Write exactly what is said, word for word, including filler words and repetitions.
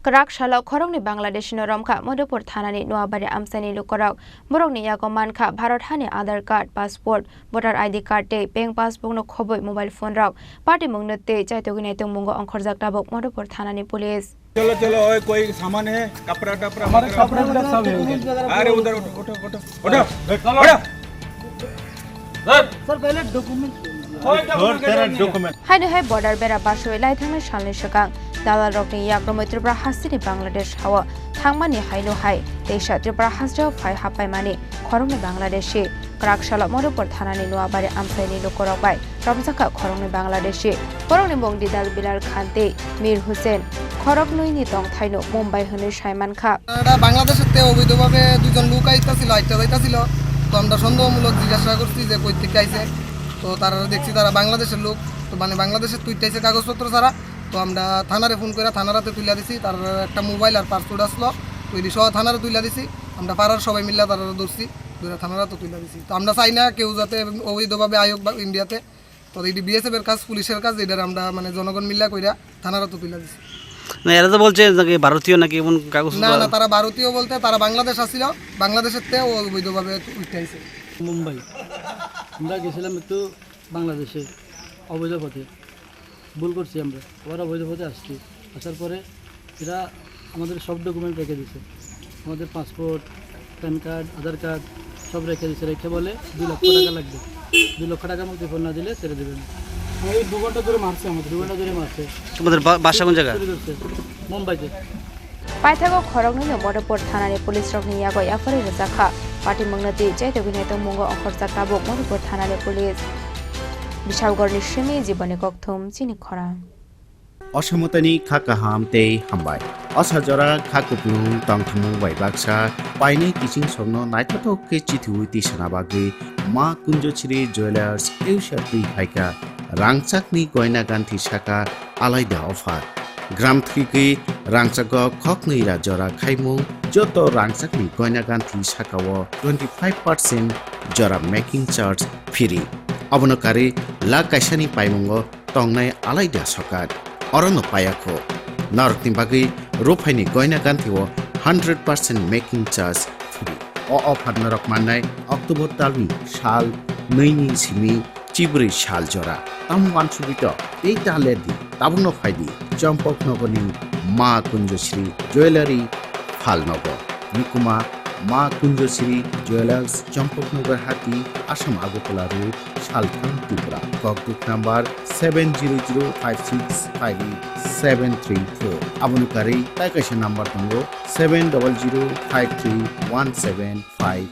Kwrak salo khoroknwi Bangladeshi no romkha Madhupur thanani Noabari amchaini lukurok. Borokni yago mankha Bharat hani Aadhaar card, passport, voter I D card tei bank passbook no khobwi mobile phone rok. Patimungno tei chaitogwi naitongmungo ongkhorjak tabuk Madhupur thanani police. चलो चलो, ओए कोई सामान है, कपड़ा टपड़ा हमारे वगैरह? कपड़े वगैरह सब है उधर। अरे उधर उठो उठो उठो उठो। बैठ, बैठ, बैठ। सर, पहले document. Haino hai border bera basoi lai thangnai salni swkang dalal rokni yakromwi Tripura hasteni Bangladesh hao thangmani haino hai teisa Tripura hasteo phai happaimani khoroknwi Bangladeshi. Kwrak salo Madhupur thanani Noabari amchaini lukurok bai romjakha khoroknwi Bangladeshi. Borokni mung Didal Bilal Khan tei Mir Hussein. Khoroknwini tongthaino Mumbai hwnwi saimankha. এটা বাংলাদেশের তে অবৈধভাবে দুজন লোক আইতাছিল, আইতা যাইতাছিল। তো আমরা সন্দেহমূলক জিজ্ঞাসা করছি যে কই থেকে আইছে। তো তারা দেখছি তারা বাংলাদেশের লোক, তো মানে বাংলাদেশের তুইতাইছে কাগজপত্র ছাড়া। তো আমরা থানারে ফোন করে থানারাতে তুলে দিছি, তার একটা মোবাইল আর পাসপোর্ট আসলো, ওই সহ থানারে তুলে দিছি। আমরা পাড়ার সবাই মিলে তারা ধরছি, ধরে থানারাতে তুলে দিছি। তো আমরা চাই না কেউ যাতে অবৈধভাবে আয়ক বা ইন্ডিয়াতে। তো এই বিএসএফ এর কাজ, পুলিশের কাজ, এটা আমরা মানে জনগণ মিল্লা কইরা থানারাতে তুলে দিছি। না, এরা তো বলছে নাকি ভারতীয় নাকি এমন কাগজ না, না, তারা ভারতীয় বলতে তারা বাংলাদেশ আসছিল, বাংলাদেশের তে ও অবৈধভাবে উঠে আইছে। মুম্বাই। আমরা গেছিলাম একটু বাংলাদেশে অবৈধ পথে। ভুল করছি আমরা, আবার অবৈধ পথে আসছি। আসার পরে এরা আমাদের সব ডকুমেন্ট রেখে দিছে, আমাদের পাসপোর্ট, প্যান কার্ড, আধার কার্ড সব রেখে দিছে। রেখে বলে দুই লক্ষ টাকা লাগবে, দুই লক্ষ টাকা মুক্তিপণ না দিলে ছেড়ে দেবে না। এই দু ঘন্টা ধরে মারছে আমাদের। দু ঘন্টা ধরে মারছে। তোমাদের বা-, বাসা কোন জায়গা? চুরি করছে। মুম্বাইতে। Paithago khoroknwino Madhupur thanani police rokni yago yapharwi rwjakha. Patimungno tei chaitogwi naitongmungo ongkhorjak tabuk Madhupur thanani police. Bishalgarhni simi Jiboni Kokthum, chini khorang. Osamotani kha kaham tei hambai. Osa jora kha kupulung tongthumung bai baksa painai kiching songno naithothok khe chithiwi tisana bagwi Ma Kunjochri Jewelers eusa twi phaikha. Rangchakni goina ganthi saka alaida offer. Gram thwigwi rangchago khoknwi ra jora khaimung joto rangchakni goina ganthi sakao twenty five percent jora making charge free. Abono karwi lakh kaisani paimungo tongnai alaida sokat. Orono payakho. Norokni bagwi ruphaini goina ganthio hundred percent making charge free. O offer norok mannai October talni sal nwini simi chibrwi sal jora. Tamo wansugwito tei ta lerdi, tabukno phaidi Champaknogorni Ma Kunjoshri Jewellery Phalnogo. Nukuma Ma Kunjoshri Jewellers, Champaknagar Hati, Assam Agartala Road, Saltham, Tripura. Kokduk number seven zero zero five six five eight seven three four. Aboni karwi tai kaisa number tongo seven double zero five three one seven five.